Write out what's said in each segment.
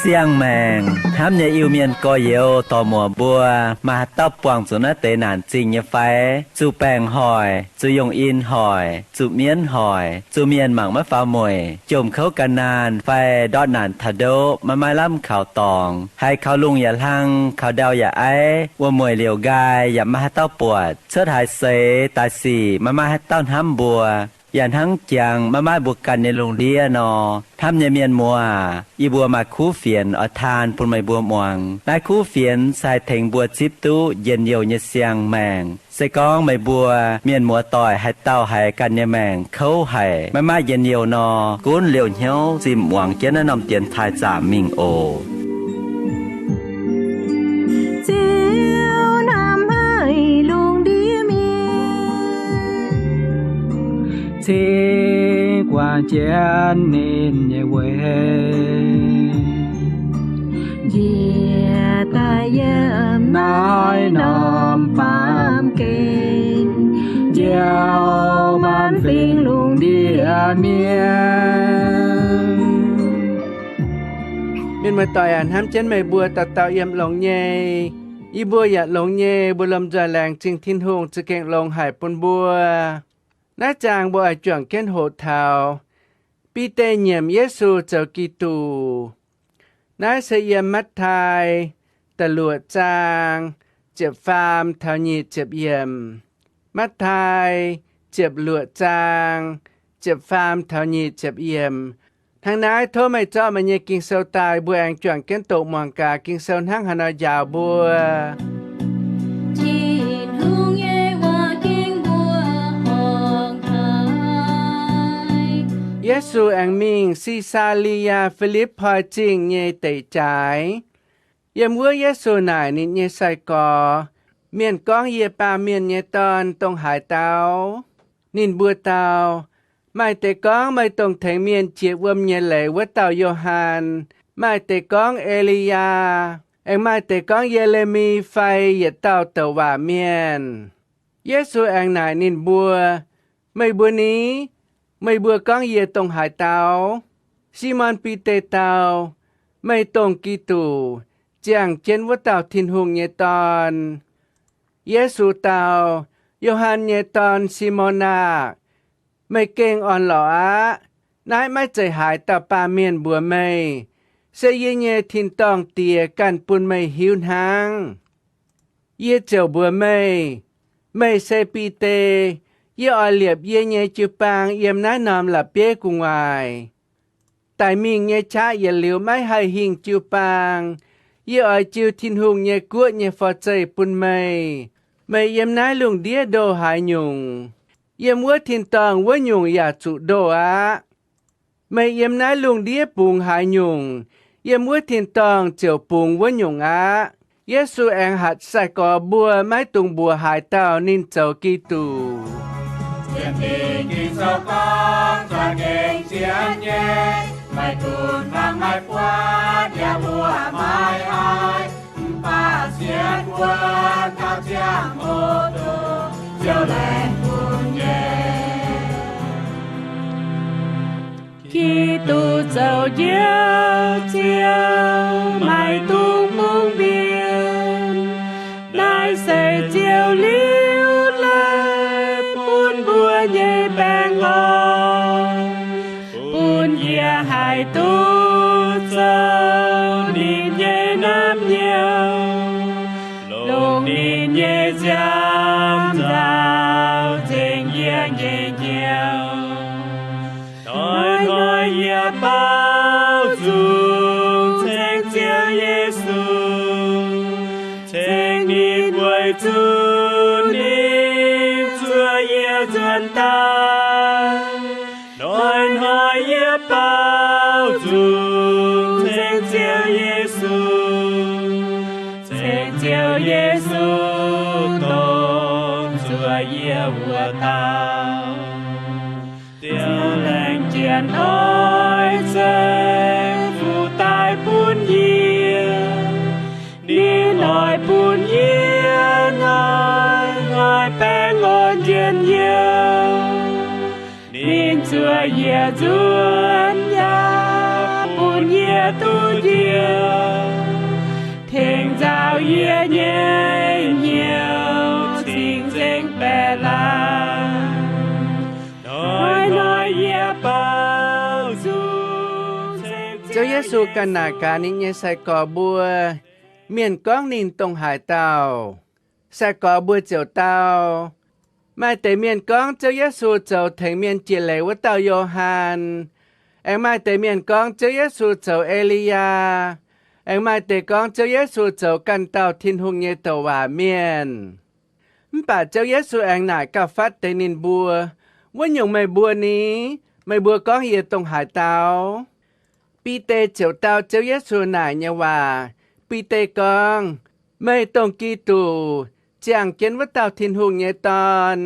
Siang-maengc hnamv nyei Iu-Mienh gorx-youz dorc-muoc mbuo, maaih haaix dauh buangh zuqc naaiv deix naanc zingh nyei fai? Zuqc baengc hoic, zuqc yongh in hoic, zuqc mienv hoic, zuqc mienh mangc maiv faaux mueic, jomc kouv gan naanh fai ndortv naanc taux ndoqv maiv maaih lamh kaux dorngx, haiz kaux lungh yaac hlang, kaux ndau yaac aiv, wuom-mueic liouc nqaai yaac maiv maaih haaix dauh buatc, cuotv haaix seix daaih sic maiv maaih haaix dauh hnamv mbuo, yaac hnangv jangx maiv maaih mbuo ganh nyei lungh ndiev nor. Hnamv nyei mienh muoz aac, yie mbuo maaih kuv fienx oix taan bun meih mbuo muangx. Naaiv kuv fienx se haih tengx mbuo zipv duqv njien-youh nyei siang-maengc. Se gorngv meih mbuo mienh muoz-doic haaix dauh haiz ganh nyei maengc kouv haic, maiv maaih njien-youh nor, gunv liouh hnyouv zimh muangx jienv naaiv norm dienx taaih zaamc mingh oc. Ziouv hnamv haic lungh ndiev mienh, cingx guangc jienv ninh nyei weic, njiec daaih yiem naaiv norm baamh gen, njoux maanc fingx lungh ndiev mienh. Mienh muoz-doic aac, hnamv jienv meih mbuo dauh dauh yiem longx nyei. Yie mbuo yaac longx nyei, mbuo lomh nzoih laengz zingh Tin-Hungh za'gengh longx haic bun mbuo. Naaiv zaang mbuo oix juangc jienv hoqc taux Bide nyiemc Yesu zoux Giduc. Naaiv se yiem Matv^taai da'luoqc zaang ziepc faam taux nyic ziepc yiemc. Matv^taai ziepc luoqc zaang ziepc faam taux nyic ziepc yiemc. Hnangv naaiv, tov meih zorqv meih nyei Ging-Sou daaih, mbuo aengx juangc jienv doqc muangx gaax Ging-Sou hnangv haaix nor njaaux mbuo. Tin-Hungh nyei waac ging mbuo horngc haic. Yesu aengx mingh Se^saa^li^yaa Fi^lipv^poi Zingh nyei deic jaaix. Yiem wuov Yesu naaic ninh nyei sai-gorx, Mienh gorngv yie Baamh Mienh nyei Dorn dongh haaix dauh? Ninh mbuo dau, Maaih deix gorngv meih dongh tengx mienh jiex wuom nyei leiz wuov dauh Yo^han. Maaih deix gorngv E^li^yaa, aengx maaih deix gorngv Ye^le^mi fai yietc dauh douc waac mienh. Yesu aengx naaic ninh mbuo, Meih mbuo ni? Meih mbuo gorngv yie dongh haaix dauh? Simon Bide dau, Meih dongh Giduc, ziangh jienv wuov dauh Tin-Hungh nyei Dorn. Yesu dau, Yo^han nyei dorn, Simon aah! Meih gengh orn-lorqc aqv. Naaiv maiv zeiz haaix dauh baamh mienh mbuox meih. Se yie nyei tin-dorngh Diex ganh bun meih hiuv hnangv. Yie ziouc mbuox meih, meih se Bide. Yie oix liepc yie nyei jiu-baang yiem naaiv norm la'bieiv gu'nguaaic. Daic mingh nyei qaqv yietc liuz maiv haih hingh jiu-baang. Yie oix jiu Tin-Hungh nyei guoqv nyei forv-zeih bun meih. Meih yiem naaiv lungh ndiev ndoh haaix nyungc, yiem wuov tin-dorngh wuov nyungc yaac zuqc ndoh aqv. Meih yiem naaiv lungh ndiev bungx haaix nyungc, yiem wuov tin-dorngh ziouc bungx wuov nyungc aqv. Yesu aengx hatc sai-gorx mbuo maiv dungx mbuox haaix dauh ninh zoux Giduc. Sienx Fingx Ging-Sou gorngv, za'gengh sienx nyei, maiv dungx fangx maiv buatc, yaac mbuoqc maiv haih. Mv baac sienx wuonx taux ziangh hoc dongh Ziouv laengz bun nyei. Giduc zoux Njoux Ziouv, maiv dungx bungx mienh. Naaiv se Ziouv liuc leiz bun mbuo nyei baengh orn, bun yie haih duqv zoux ninh nyei naamh nyouz, longc ninh nyei nziaamv nzauh nzengc yie nyei njoux. Hnoi-hnoi yie baaux nzung ceng Ziouv Yesu, ceng ninh weic zuqc ninh zuov yie nzuonx daaih. Hnoi-hnoi yie baaux nzung ceng Ziouv Yesu, ceng Ziouv Yesu dongh zuov yie wuov dauh. Ziouv laengz jienv oix ceng fuqv daaih bun Yietc nzunc yaac bun yie duqv njoux, tengx nzaaux yie nyei hnyouv cing-nzengc baeqc laaix. Hnoi-hnoi yie bouh zuqc Ziouv Yesu ganh naaic gaax ninh nyei sai-gorx mbuo, mienh gorngv ninh dongh haaix dauh. Sai-gorx mbuo ziouc dau, maaih deix mienh gorngv Ziouv Yesu zoux tengx mienh jiex leiz wuov dauh Yo^han. Aengx maaih deix mienh gorngv Ziouv Yesu zoux E^li^yaa. Aengx maaih deix gorngv Ziouv Yesu zoux ganh dauh Tin-Hungh nyei douc waac mienh. Mv baac Ziouv Yesu aengx naaic gauh fatv deix ninh mbuo, Wuov nyungc meih mbuo ni? Meih mbuo gorngv yie dongh haaix dauh? Bide ziouc dau Ziouv Yesu naaic nyei waac. Bide gorngv, Meih dongh Giduc, ziangh jienv wuov dauh Tin-Hungh nyei Dorn.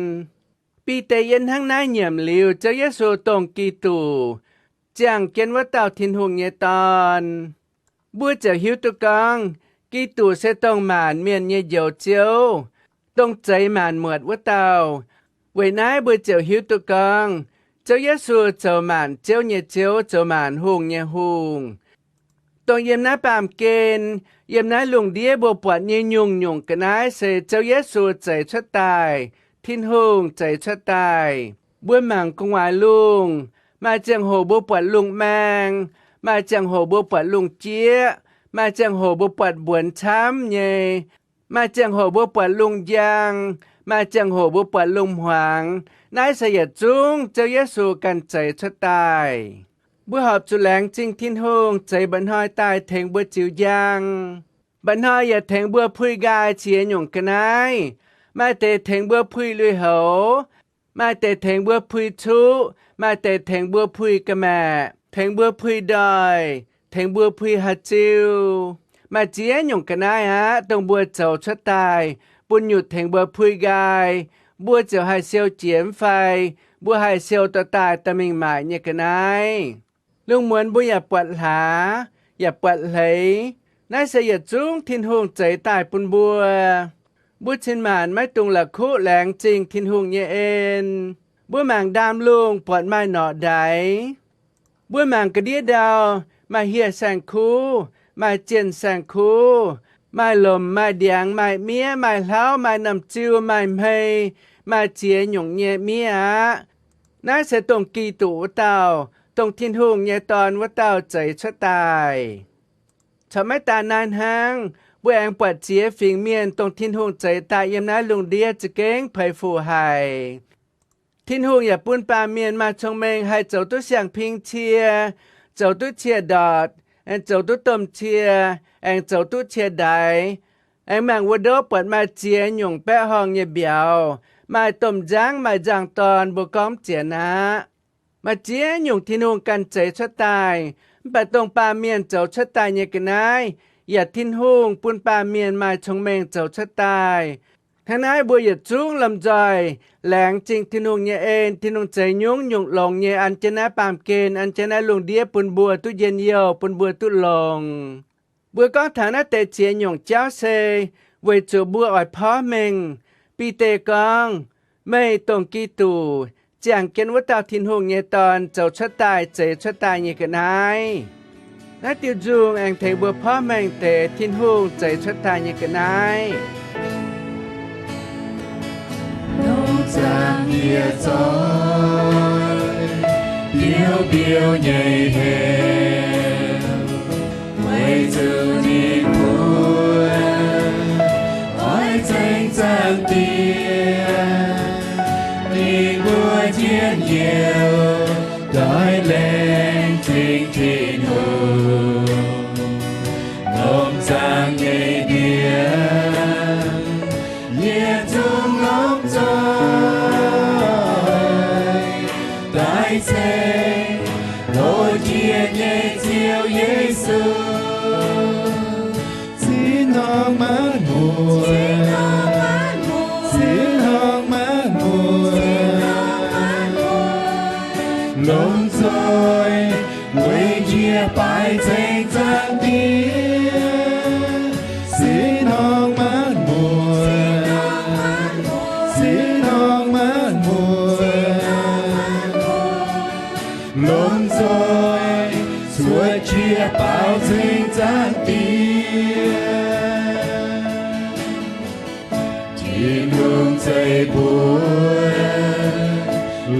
Bide yiem hnangv naaiv nyiemc liuz Ziouv Yesu dongh Giduc, ziangh jienv wuov dauh Tin-Hungh nyei Dorn. Mbuo ziouc hiuv duqv gorngv Giduc se dongh maanc mienh nyei Njoux Ziouv, dongh zeix maanc muotc wuov dauh. Weic naaiv mbuo ziouc hiuv duqv gorngv Ziouv Yesu zoux maanc ziouv nyei Ziouv, zoux maanc hungh nyei Hungh. Dongh yiem naaiv baamh gen, yiem naaiv lungh ndiev mbuo buatc nyei nyungc-nyungc ga'naaiv se Ziouv Yesu zeix cuotv daaih, Tin-Hungh zeix cuotv daaih. Mbuo mangc gu'nguaaic lungh, maaih ziangh hoc mbuo buatc lungh maeng, maaih ziangh hoc mbuo buatc lungh jieqv, maaih ziangh hoc mbuo buatc mbuonx camv nyei, maaih ziangh hoc mbuo buatc lungh njang, maaih ziangh hoc mbuo buatc lungh hmuangx. Naaiv se yietc zungv Ziouv Yesu ganh zeix cuotv daaih. Mbuo horpc zuqc laengz zingh Tin-Hungh zeix mba'hnoi daaih tengx mbuo ziux njang. Mba'hnoi yaac tengx mbuo puix nqaai ziex nyungc ga'naaiv. Maaih deix tengx mbuo puix lui-houx, maaih deix tengx mbuo puix cuqv, maaih deix tengx mbuo puix ga'maeqc, tengx mbuo puix ndoih, tengx mbuo puix haaix ziuh. Maaih ziex nyungc ga'naaiv aqv, dongh mbuo zoux cuotv daaih, bun nyutc tengx mbuo puix nqaai, mbuo ziouc haih siou jiex mv fai mbuo haih siou dorh daaih dorh mingh maaic nyei ga'naaiv. Lungh muonz mbuo yaac buatc hlaax, yaac buatc hleix. Naaiv se yietc zungv Tin-Hungh zeix daaih bun mbuo. Mbuo cin-maanc maiv dungx la'kuqv laengz zingh Tin-Hungh nyei en. Mbuo mangc ndaamv-lungh buatc maaih norqc ndaix. Mbuo mangc ga'ndiev ndau, maaih hieh saeng-kuv, maaih zienh saeng-kuv, maaih lomc, maaih ndiangx, maaih miev, maaih hlauv, maaih normh-ziu, maaih hmei, maaih ziex nyungc nyei miev aqv. Naaiv se dongh Giduc wuov dauh, dongh Tin-Hungh nyei Dorn wuov dauh zeix cuotv daaih. Corc maiv daan naaiv hnangv, mbuo aengx buatc ziex fingx mienh, dongh Tin-Hungh zeix daaih yiem naaiv lungh ndiev za'gengh peix fuc haic. Tin-Hungh yaac bun baamh mienh maaih cong-mengh haih zoux duqv siang-ping cie, zoux duqv cie-ndortc, aengx zoux duqv domh cie, aengx zoux duqv cie-ndaix. Aengx mangc wuov ndouv buatc maaih ziex nyungc baeqv horngh nyei mbiauz, maaih domh nzangv, maaih nzangv-dorn, mbuo gorngv mv zienx aqv. Maaih ziex nyungc Tin-Hungh ganh zeix cuotv daaih, mv baac dongh baamh mienh zoux cuotv daaih nyei ga'naaiv, yaac Tin-Hungh bun baamh mienh maaih cong-mengh zoux cuotv daaih. Hnangv naaiv mbuo yietc zungv lomh nzoih laengz zingh Tin-Hungh nyei en. Tin-Hungh zeix nyungc-nyungc longx nyei an jienv naaiv baamh gen, an jienv naaiv lungh ndiev bun mbuo duqv njien-youh, bun mbuo duqv longx. Mbuo gorngv taux naaiv deix ziex nyungc jauv se weic zuqc mbuo oix porv mengh. Bide gorngv, Meih dongh Giduc, ziangh jienv wuov dauh Tin-Hungh nyei Dorn, zoux cuotv daaih, zeix cuotv daaih nyei ga'naaiv. Naaiv diuh nzung aengx tengx mbuo porv mengh deix Tin-Hungh zeix cuotv daaih nyei ga'naaiv. Longc zaangc yietc zoih biouv-biouv nyei hemx, weic zuqc ninh mbuo oix ceng Zaangc Diex. Ninh mbuo njien-youh doix laengz zingh Tin-Hungh, longc zaangc nyei ndiangx yietc zungv longc zoih daaih ceng loz jiex nyei Ziouv Yesu. Zinh norm maanc muotc, zinh norm maanc muotc, longc zoih weic njiec baaix ceng Zaangc Diex. Zinh norm maanc muotc, zinh norm maanc muotc, Baaux nzengc zaangc Diex, Tin-Hungh zeiv mbuo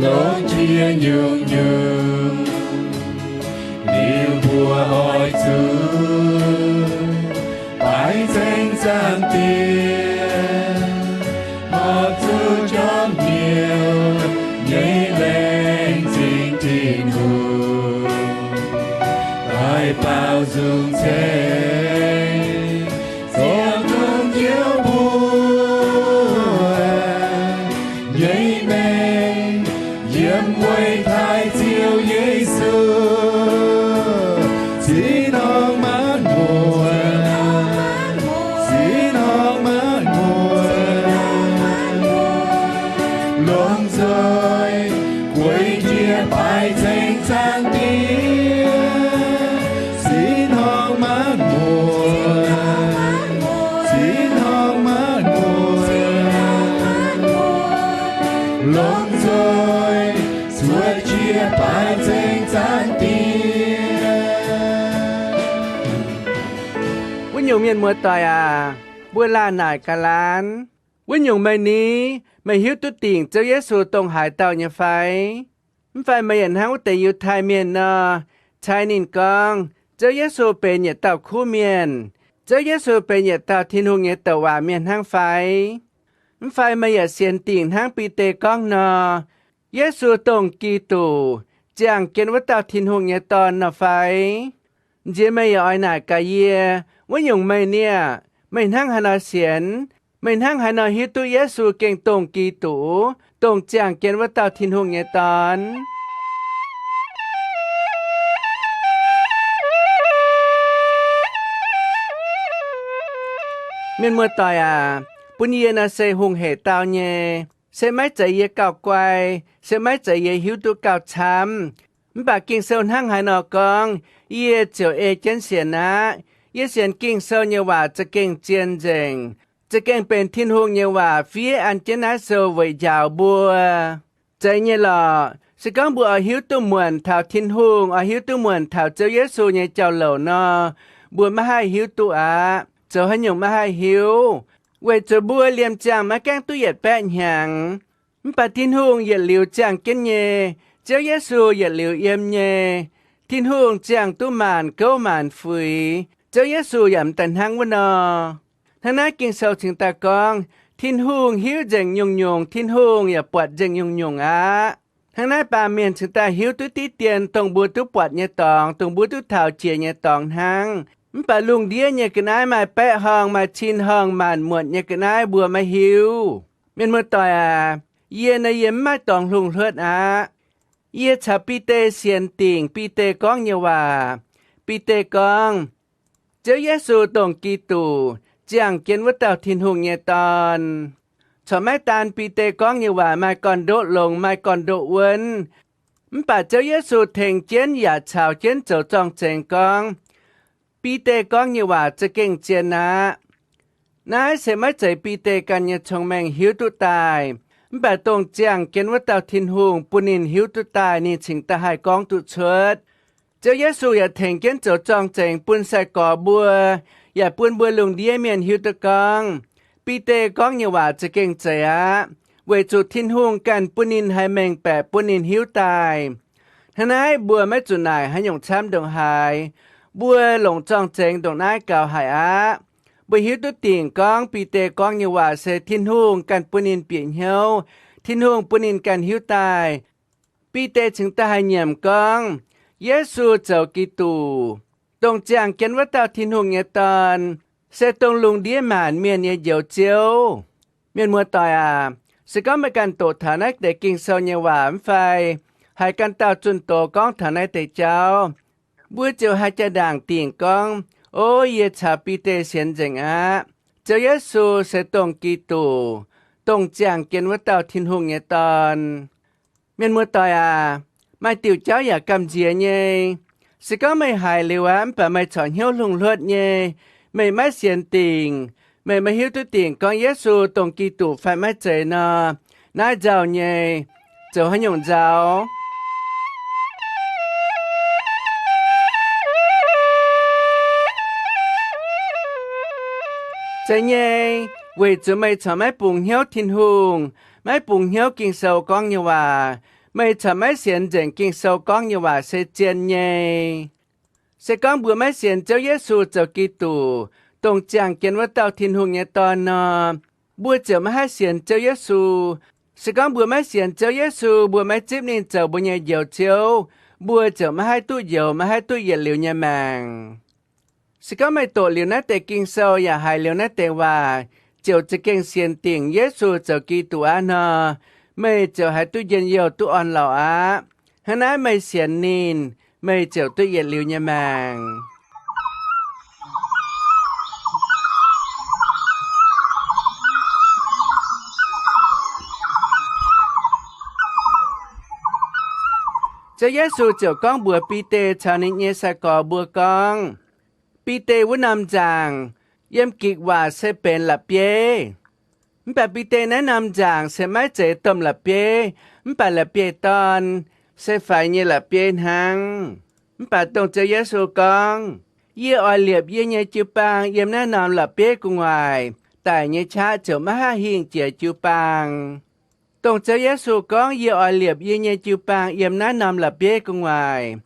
longc jiex nyungc-nyungc, liuz mbuo oix zuqc baaux nzengc zaangc Diex, horpc zuqc jorm hnyouv nyei laengz zingh Tin-Hungh, daaih baaux nzung ceng ziangh dongh Ziouv mbuo nyei mengh, yiem weic taaih Ziouv Yesu, zinh norm maanc muotc, zinh norm maanc muotc, longc nzoih gueix jiex baaux nzengc zaangc Diex, zinh norm maanc muotc, zinh norm maanc muotc, longc nzoih zuotc jiex baaux nzengc zaangc Diex. Wuov nyungc mienh muoz-doic aac, mbuo laanh naaic ga'laanz, wuov nyungc meih ni, meih hiuv duqv dingc Ziouv Yesu dongh haaix dauh nyei fai? Mv fai meih yietc hnangv wuov deix Yiutai Mienh nor, cai ninh gorngv Ziouv Yesu benx yietc dauh kuv mienh, Ziouv Yesu benx yietc dauh Tin-Hungh nyei douc waac mienh hnangv fai? Mv fai meih yaac sienx dingc hnangv Bide gorngv nor, Yesu dongh Giduc, ziangh jienv wuov dauh Tin-Hungh nyei Dorn nor fai? Nziex meih yaac oix naaic gaax yie, wuov nyungc meih ni aah, meih hnangv haaix nor sienx? Meih hnangv haaix nor hiuv duqv Yesu gengh dongh Giduc, dongh ziangh jienv wuov dauh Tin-Hungh nyei Dorn? Mienh muoz-doic aac, bun yie naaiv se hungh hec dauh nyei. Se maiv zeiz yie gauh guai, se maiv zeiz yie hiuv duqv gauh camv. Mv baac Ging-Sou hnangv haaix nor gorngv, yie ziouc ei jienv sienx aqv. Yie sienx Ging-Sou nyei waac za'gengh zien nzengc, za'gengh benx Tin-Hungh nyei waac fiev an jienv naaiv sou weic njaaux mbuo. Zeiz nyei lorqc. Se gorngv mbuo oix hiuv duqv muonc taux Tin-Hungh, oix hiuv duqv muonc taux Ziouv Yesu nyei jauv-louc nor, mbuo maiv haih hiuv duqv aqv. Zoux haaix nyungc maiv haih hiuv? Weic zuqc mbuo liemh ziangh maiv gaengh duqv yietc baeqv hnyangx. Mv baac Tin-Hungh yietc liuz ziangh jienv nyei. Ziouv Yesu yietc liuz yiem nyei. Tin-Hungh ziangh duqv maanc gouv maanc fuix. Ziouv Yesu yaac m'daaih hnangv wuov nor. Hnangv naaiv Ging-Sou cingx daaih gorngv, Tin-Hungh hiuv nzengc nyungc-nyungc, Tin-Hungh yaac buatc nzengc nyungc-nyungc aqv. Hnangv naaiv baamh mienh cingx daaih hiuv duqv diqv dien dongh mbuo duqv buatc nyei dorngx, dongh mbuo duqv taux jiex nyei dorngx hnangv. Mv baac lungh ndiev nyei ga'naaiv maaih baeqv horngh, maaih cin horngh maanc muotc nyei ga'naaiv mbuo maiv hiuv. Mienh muoz-doic aac, yie naaiv yie mv maaih dorngx hlungh hluotv aqv. Yie caux Bide sienx dingc Bide gorngv nyei waac. Bide gorngv, Ziouv Yesu dongh Giduc, ziangh jienv wuov dauh Tin-Hungh nyei Dorn. Corc maiv daan Bide gorngv nyei waac maaih gorn-ndoqv longx, maaih gorn-ndoqv wuonv. Mv baac Ziouv Yesu tengx jienv yaac caux jienv zoux zorng-zengx gorngv, Bide gorngv nyei waac za'gengh zien aqv. Naaiv se maiv zeiz Bide ganh nyei cong-mengh hiuv duqv daaih, mv baac dongh ziangh jienv wuov dauh Tin-Hungh bun ninh hiuv duqv daaih, ninh cingx daaih haih gorngv duqv cuotv. Ziouv Yesu yaac tengx jienv zoux zorng-zengx bun sai-gorx mbuo, yaac bun mbuo lungh ndiev mienh hiuv duqv gorngv, Bide gorngv nyei waac za'gengh zeiz aqv, weic zuqc Tin-Hungh ganh bun ninh haih mengh baeqc bun ninh hiuv daaih. Hnangv naaiv mbuo maiv zuqc naaic haaix nyungc camv ndongc haaix. Mbuo longc zorng-zengx ndongc naaiv gaux haic aqv. Mbuo hiuv duqv dingc gorngv Bide gorngv nyei waac se Tin-Hungh ganh bun ninh bieqc hnyouv, Tin-Hungh bun ninh ganh hiuv daaih. Bide cingx daaih haih nyiemc gorngv, Yesu zoux Giduc, dongh ziangh jienv wuov dauh Tin-Hungh nyei Dorn, se dongh lungh ndiev maanc mienh nyei Njoux Ziouv. Mienh muoz-doic aac, se gorngv meih ganh doqc taux naaiv deix Ging-Sou nyei waac mv fai, haiz ganh dauh zunh doz gorngv taux naaiv deix jauv, mbuo ziouc haih jaa-ndaangc dingc gorngv, O, yie caux Bide sienx nzengc aqv. Ziouv Yesu se dongh Giduc, dongh ziangh jienv wuov dauh Tin-Hungh nyei Dorn. Mienh muoz-doic aac, maaih diuc jauv yaac gamh nziex nyei. Se gorngv meih haiz liuz aqv, mv baac meih corc hnyouv hlungh hluotv nyei, meih maiv sienx dingc, meih maiv hiuv duqv dingc gorngv Yesu dongh Giduc fai maiv zeiz nor, naaiv nzauh nyei. Zoux haaix nyungc nzauh? Zeiz nyei, weic zuqc meih corc maiv bungx hnyouv Tin-Hungh, maiv bungx hnyouv Ging-Sou gorngv nyei waac. Meih corc maiv sienx nzengc Ging-Sou gorngv nyei waac se zien nyei. Se gorngv mbuo maiv sienx Ziouv Yesu zoux Giduc, dongh ziangh jienv wuov dauh Tin-Hungh nyei Dorn nor, mbuo ziouc maiv haih sienx Ziouv Yesu. Se gorngv mbuo maiv sienx Ziouv Yesu, mbuo maiv zipv ninh zoux mbuo nyei Njoux Ziouv, mbuo ziouc maiv haih duqv njoux, maiv haih duqv yietc liuz nyei maengc. Se gorngv meih doqc liuz naaiv deix Ging-Sou yaac haiz liuz naaiv deix waac, ziouc za'gengh sienx dingc Yesu zoux Giduc aqv nor, meih ziouc haih duqv njien-youh duqv orn-lorqc aqv. Hnangv naaiv meih sienx ninh, meih ziouc duqv yietc liuz nyei maengc. Ziouv Yesu ziouc gorngv mbuox Bide caux ninh nyei sai-gorx mbuo gorngv, Bide wuov norm nzaangc, yiem Gikc waac se benx la'bieiv. Mv baac Bide naaiv norm nzaangc se maiv zeiz domh la'bieiv, mv baac la'bieiv-dorn, se faix nyei la'bieiv hnangv. Mv baac dongh Ziouv Yesu gorngv, Yie oix liepc yie nyei jiu-baang yiem naaiv norm la'bieiv gu'nguaaic, daic nyei qaqv ziouc maiv haih hingh jiex jiu-baang. Dongh Ziouv Yesu gorngv, Yie oix liepc yie nyei jiu-baang yiem naaiv norm la'bieiv gu'nguaaic,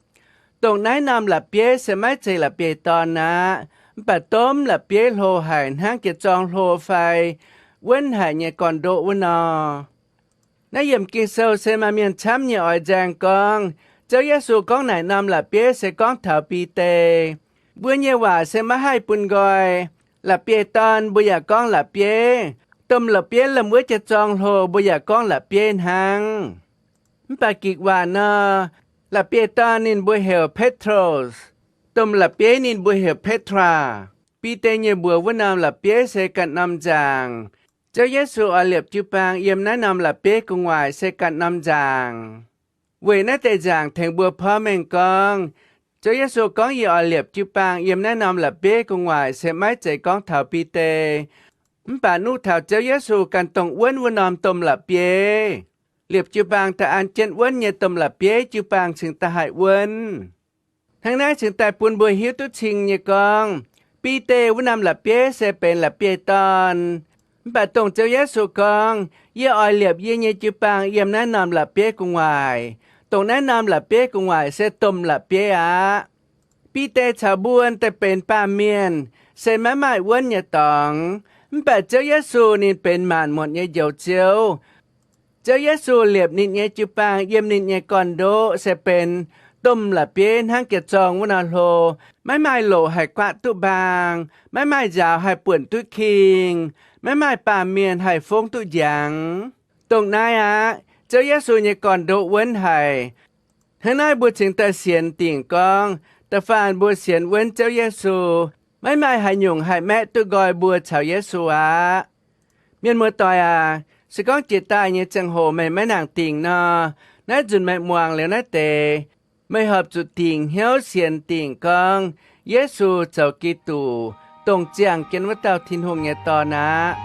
dongh naaiv norm la'bieiv se maiv zeiz la'bieiv-dorn aqv, mv baac domh la'bieiv hlo haic hnangv jiex zorng hlo fai wuonv haic nyei gorn-ndoqv wuov nor. Naaiv yiemc Ging-Sou se maaih mienh camv nyei oix nzaeng gorngv, Ziouv Yesu gorngv naaic norm la'bieiv se gorngv taux Bide. Mbuo nyei waac se maiv haih bun nqoi. La'bieiv-dorn mbuo yaac gorngv la'bieiv. Domh la'bieiv lamh wuov jiex zorng hlo mbuo yaac gorngv la'bieiv hnangv. Mv baac Gikc waac nor, la'bieiv-dorn ninh mbuo heuc Petros, domh la'bieiv ninh mbuo heuc Petra. Bide nyei mbuox wuov norm la'bieiv se ganh norm nzaangc. Ziouv Yesu oix liepc jiu-baang yiem naaiv norm la'bieiv gu'nguaaic se ganh norm nzaangc. Weic naaiv deix nzaangc tengx mbuo porv mengh gorngv, Ziouv Yesu gorngv, Yie oix liepc jiu-baang yiem naaiv norm la'bieiv gu'nguaaic se maiv zeiz gorngv taux Bide, mv baac nuqv taux Ziouv Yesu ganh dongh wuonv wuov norm domh la'bieiv. Liepc jiu-baang daaih an jienv wuonv nyei domh la'bieiv, jiu-baang cingx daaih haih wuonv. Hnangv naaiv cingx daaih bun mbuo hiuv duqv cing nyei gorngv, Bide wuov norm la'bieiv se benx la'bieiv-dorn. Mv baac dongh Ziouv Yesu gorngv, Yie oix liepc yie nyei jiu-baang yiem naaiv norm la'bieiv gu'nguaaic, dongh naaiv norm la'bieiv gu'nguaaic se domh la'bieiv aqv. Bide caux mbuo daaih benx baamh mienh, se maiv maaih wuonv nyei dorngx. Mv baac Ziouv Yesu ninh benx maanc muotc nyei Njoux Ziouv. Ziouv Yesu liepc ninh nyei jiu-baang yiem ninh nyei gorn-ndoqv se benx domh la'bieiv hnangv jiex zorng wuov nor hlo, maiv maaih loc haih guaatv duqv mbaang, maiv maaih nzaaux haih buonc duqv king, maiv maaih baamh mienh haih fongv duqv njangx. Dongh naaiv aqv. Ziouv Yesu nyei gorn-ndoqv wuonv haic. Hnangv naaiv mbuo cingx daaih sienx dingc gorngv, da'faanh mbuo sienx wuonv Ziouv Yesu, maiv maaih haaix nyungc haih maeqv duqv nqoi mbuo caux Yesu aqv. Mienh muoz-doic aac, se gorngv jiex daaih nyei ziangh hoc meih maiv nangc dingc nor, naaiv nzunc meih muangx liuz naaiv deix, meih horpc zuqc dingc hnyouv sienx dingc gorngv Yesu zoux Giduc, dongh ziangh jienv wuov dauh Tin-Hungh nyei Dorn aqv.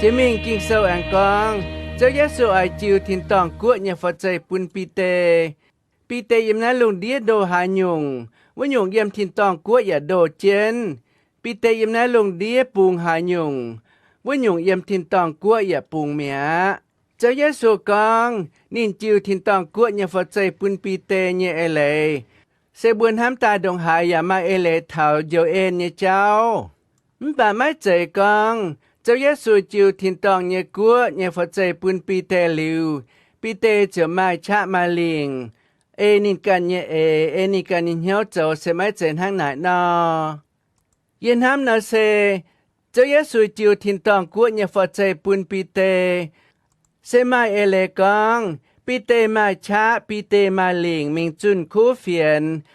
Jiex mingh Ging-Sou aengx gorngv, Ziouv Yesu oix jiu tin-dorngh guoqv nyei forv-zeih bun Bide. Bide yiem naaiv lungh ndiev ndoh haaix nyungc, wuov nyungc yiem tin-dorngh guoqv yaac ndoh jienv. Bide yiem naaiv lungh ndiev bungx haaix nyungc, wuov nyungc yiem tin-dorngh guoqv yaac bungx mi'aqv. Ziouv Yesu gorngv ninh jiu tin-dorngh guoqv nyei forv-zeih bun Bide nyei eix leiz, se mbuo hnamv daaih ndongc haaix yaac maaih eix leiz taux njoux en nyei jauv. Mv baac maiv zeiz gorngv Ziouv Yesu jiu tin-dorngh nyei guoqv nyei forv-zeih bun Bide liuz, Bide ziouc maaih qaqv maaih lingc, ei ninh ganh nyei eix, ei ninh ganh nyei hnyouv zoux, se maiv zeiz hnangv naaic nor. Yie hnamv nor se, Ziouv Yesu jiu tin-dorngh guoqv nyei forv-zeih bun Bide, se maaih eix leiz gorngv Bide maaih qaqv, Bide maaih lingc mingh zunh kuv fienx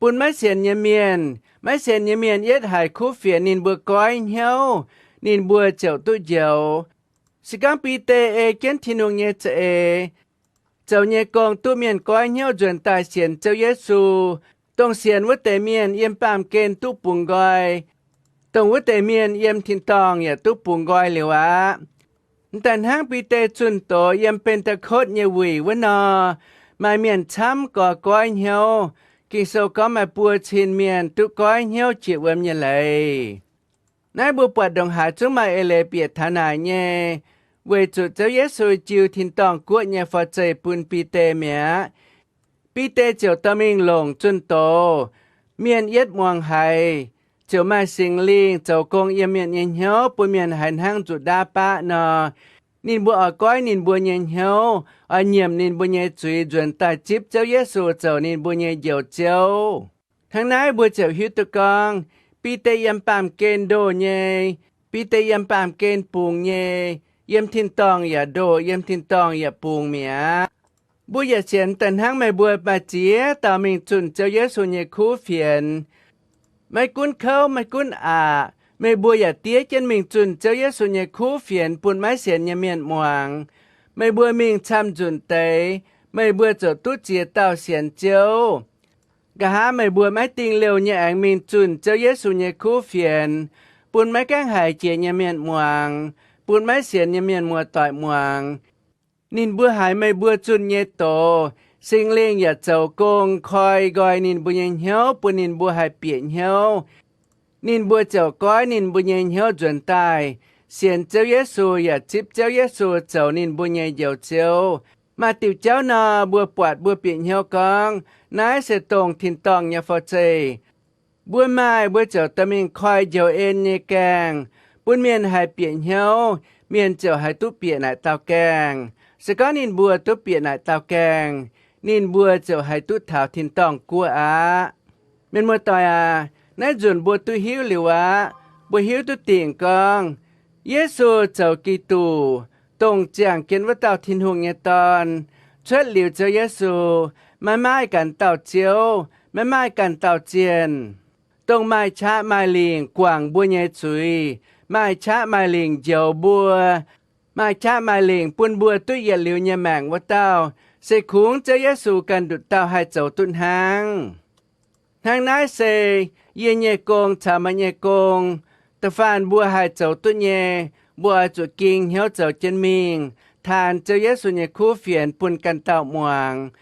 bun maiv sienx nyei mienh. Maiv sienx nyei mienh yietv haiz kuv fienx ninh mbuo goiv hnyouv, ninh mbuo ziouc duqv njoux. Se gorngv Bide ei jienv Tin-Hungh nyei za'eix, zoux nyei gong duqv mienh goiv hnyouv nzuonx daaih sienx Ziouv Yesu, dongh sienx wuov deix mienh yiem baamh gen duqv bungx nqoi, dongh wuov deix mienh yiem tin-dorngh yaac duqv bungx nqoi liuz aqv. M'daaih hnangv Bide zunh doz yiem Ben^te^kotv nyei wuic wuov nor, maaih mienh camv gorx goiv hnyouv. Ging-Sou gorngv maaih buo cin mienh duqv goiv hnyouv jiex wuom nyei leiz. Naaiv mbuo buatc ndongc haaix zungv maaih eix leiz bieqc taux naaic nyei, weic zuqc Ziouv Yesu jiu tin-dorngh guoqv nyei forv-zeih bun Bide mi'aqv. Bide ziouc dorh mingh longc zunh doz. Mienh yietv muangx haiz, ziouc maaih Singx Lingh zoux gong yiem mienh nyei hnyouv, bun mienh haiz hnangv nzuqc ndaauv baqv nor. Ninh mbuo oix goiv ninh mbuo nyei hnyouv, oix nyiemc ninh mbuo nyei zuiz nzuonx daaih zipv Ziouv Yesu zoux ninh mbuo nyei Njoux Ziouv. Hnangv naaiv mbuo ziouc hiuv duqv gorngv, Bide yiem baamh gen ndoh nyei, Bide yiem baamh gen bungx nyei, yiem tin-dorngh yaac ndoh, yiem tin-dorngh yaac bungx mi'aqv. Mbuo yaac sienx daaih hnangv meih mbuo maaih ziex dauh mingh zunh Ziouv Yesu nyei kuv fienx. Maiv gunv kouv maiv gunv aqc, meih mbuo yaac diev jienv mingh zunh Ziouv Yesu nyei kuv fienx bun maiv sienx nyei mienh muangx. Meih mbuo mingh camv nzunc deix, meih mbuo ziouc duqv ziex dauh sienx Ziouv. Nqa'haav meih mbuo maiv dingh liouh nyei aengx mingh zunh Ziouv Yesu nyei kuv fienx, bun maiv gaengh haiz jiex nyei mienh muangx, bun maiv sienx nyei mienh muoz-doic muangx. Ninh mbuo haiz meih mbuo zunh nyei doz, Singx Lingh yaac zoux gong koi nqoi ninh mbuo nyei hnyouv, bun ninh mbuo haih bieqc hnyouv. Ninh mbuo ziouc goiv ninh mbuo nyei hnyouv nzuonx daaih sienx Ziouv Yesu yaac zipv Ziouv Yesu zoux ninh mbuo nyei Njoux Ziouv. Maaih diuh jauv nor, mbuo buatc mbuo bieqc hnyouv gorngv naaiv se dongh tin-dorngh nyei forv-zeih. Mbuo maaih, mbuo ziouc dorh mingh koi njoux en nyei gaengh, bun mienh haih bieqc hnyouv, mienh ziouc haih duqv bieqc naaic dauh gaengh. Se gorngv ninh mbuo duqv bieqc naaic dauh gaengh, ninh mbuo ziouc haih duqv taux tin-dorngh guoqv aqv. Mienh muoz-doic aac, naaiv nzunc mbuo duqv hiuv liuz aqv. Mbuo hiuv duqv dingc gorngv, Yesu zoux Giduc, dongh ziangh jienv wuov dauh Tin-Hungh nyei Dorn, cuotv liuz Ziouv Yesu, maiv maaih ganh dauh Ziouv, maiv maaih ganh dauh zienh, dongh maaih qaqv maaih lingc guangc mbuo nyei zuiz, maaih qaqv maaih lingc njoux mbuo, maaih qaqv maaih lingc bun mbuo duqv yietc liuz nyei maengc wuov dauh, se kungx Ziouv Yesu ganh nduqc dauh haih zoux duqv hnangv. Hnangv naaiv se yie nyei gong caux meih nyei gong. Da'faanh mbuo haih zoux duqv nyei, mbuo oix zuqc ging hnyouv zoux jienv mingh, taanx Ziouv Yesu nyei kuv fienx bun ganh dauh muangx.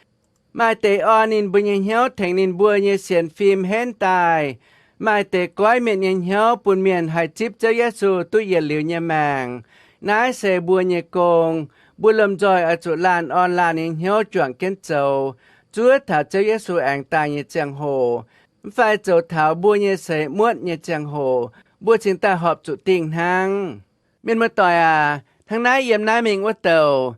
Maaih deix orn ninh mbuo nyei hnyouv tengx ninh mbuo nyei sienx fim henv daaih. Maaih deix goiv mienh nyei hnyouv bun mienh haih zipv Ziouv Yesu duqv yietc liuz nyei maengc. Naaiv se mbuo nyei gong. Mbuo lomh nzoih oix zuqc laanh orn laanh nyei hnyouv juangc jienv zoux, zuov taux Ziouv Yesu aengx daaih nyei ziangh hoc, mv fai zoux taux mbuo nyei seix muotv nyei ziangh hoc, mbuo cingx daaih horpc zuqc dingh hnangv. Mienh muoz-doic aac, hnangv naaiv yiem naaiv mingh wuov douc,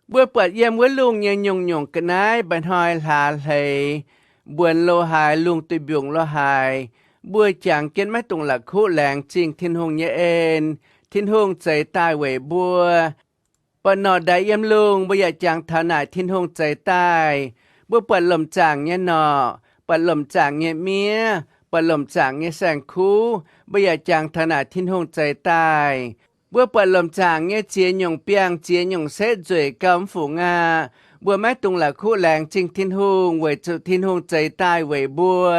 mbuo buatc yiem wuov lungh nyei nyungc-nyungc ga'naaiv, mba'hnoi hlaax hleix, mbuonx lo haaix, lungh duih mbiungc lo haaix, mbuo jangx jienv maiv dungx la'kuqv laengz zingh Tin-Hungh nyei en. Tin-Hungh zeix daaih weic mbuo. Buatc norqc ndaix yiem lungh, mbuo yaac jangx taux naaic Tin-Hungh zeix daaih. Mbuo buatc lomc zaangc nyei norqc, buatc lomc zaangc nyei miev, buatc lomc zaangc nyei saeng-kuv, mbuo yaac jangx taux naaic Tin-Hungh zeix daaih. Mbuo buatc lomc zaangc nyei ziex nyungc biangh, ziex nyungc setv nzueic gauh mv fungc aqv. Mbuo maiv dungx la'kuqv laengz zingh Tin-Hungh weic zuqc Tin-Hungh zeix daaih weic mbuo.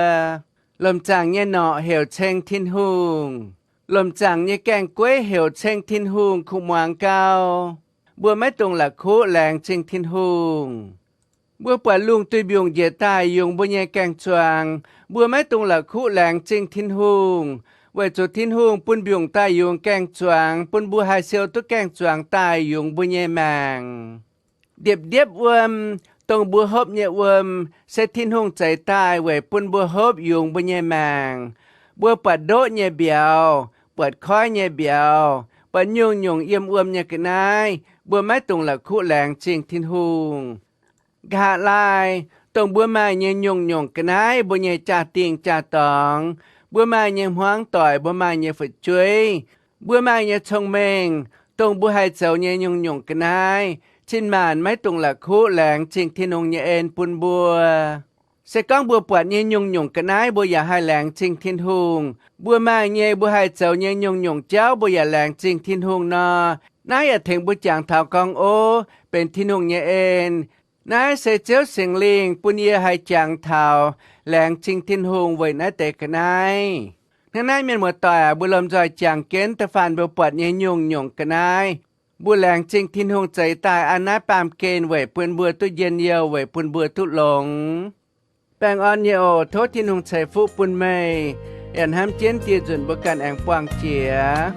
Lomc zaangc nyei norqc heuc ceng Tin-Hungh. Lomc zaangc nyei gaengh gueiv heuc ceng Tin-Hungh kuv muangx gau. Mbuo maiv dungx la'kuqv laengz zingh Tin-Hungh. Mbuo buatc lungh duih mbiungc njiec daaih yungz mbuo nyei gaeng-zuangx, mbuo maiv dungx la'kuqv laengz zingh Tin-Hungh, weic zuqc Tin-Hungh bun mbiungc daaih yungz gaeng-zuangx, bun mbuo haih siou duqv gaeng-zuangx daaih yungz mbuo nyei maengc. Ndiepv-ndiepv wuom, dongh mbuo hopv nyei wuom, se Tin-Hungh zeix daaih weic bun mbuo hopv yungz mbuo nyei maengc. Mbuo buatc ndoqv nyei mbiauz, buatc koiv nyei mbiauz, buatc nyungc-nyungc yiem wuom nyei ga'naaiv, mbuo maiv dungx la'kuqv laengz zingh Tin-Hungh. Nqa'haav laai, dongh mbuo maaih nyei nyungc-nyungc ga'naaiv, mbuo nyei jaa-dingh jaa-dorngx, mbuo maaih nyei hmuangv doic, mbuo maaih nyei fu'jueiv, mbuo maaih nyei cong-mengh, dongh mbuo haih zoux nyei nyungc-nyungc ga'naaiv, cin-maanc maiv dungx la'kuqv laengz zingh Tin-Hungh nyei en bun mbuo. Se gorngv mbuo buatc nyei nyungc-nyungc ga'naaiv mbuo yaac haih laengz zingh Tin-Hungh, mbuo maaih nyei, mbuo haih zoux nyei nyungc-nyungc jauv mbuo yaac laengz zingh Tin-Hungh nor, naaiv yaac tengx mbuo jangx taux gorngv ov benx Tin-Hungh nyei en. Naaiv se Ziouv Singx Lingh bun yie haih jangx taux laengz zingh Tin-Hungh weic naaiv deix ga'naaiv. Hnangv naaiv, mienh muoz-doic aac, mbuo lomh nzoih jangx jienv da'faanh mbuo buatc nyei nyungc-nyungc ga'naaiv, mbuo laengz zingh Tin-Hungh zeix daaih an naaiv baamh gen weic bun mbuo duqv njien-youh, weic bun mbuo duqv longx. Baengh orn nyei oc. Tov Tin-Hungh ceix fuqv bun meih, yaac hnamv jienv dieh nzunc mbuo ganh aengx buangh jiex.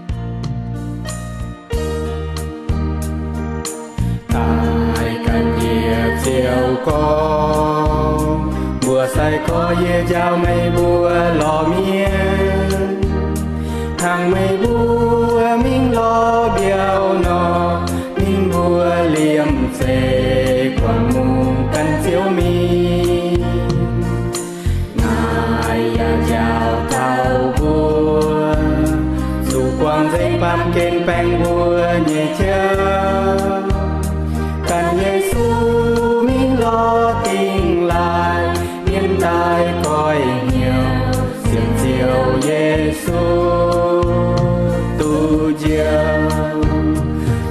Daaih ganh yie ziouc gorngv, mbuox sai-gorx yie njaaux meih mbuo lorz mienh, hnangv meih mbuo mingh lorz mbiauh nor, ninh mbuo liemh zeih guangc mungh gan Ziouv mingh. Naaiv yaac njaaux taux mbuo zuqc guangc nzengc baamh gen baengh mbuo nyei jauv. Ganh Yesu mingh lorz dingh laaih, mienh daaih goiv hnyouv sienx Ziouv Yesu duqv njoux.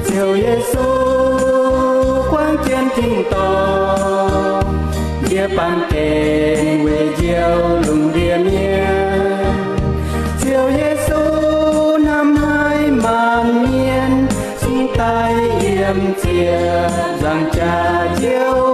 Ziouv Yesu guangc jienv tin-dorngh, njiec baamh gen weic njoux lungh ndiev mienh. Ziouv Yesu hnamv haic maanc mienh, cingx daaih yiem ziepc nzaangc jaax Ziouv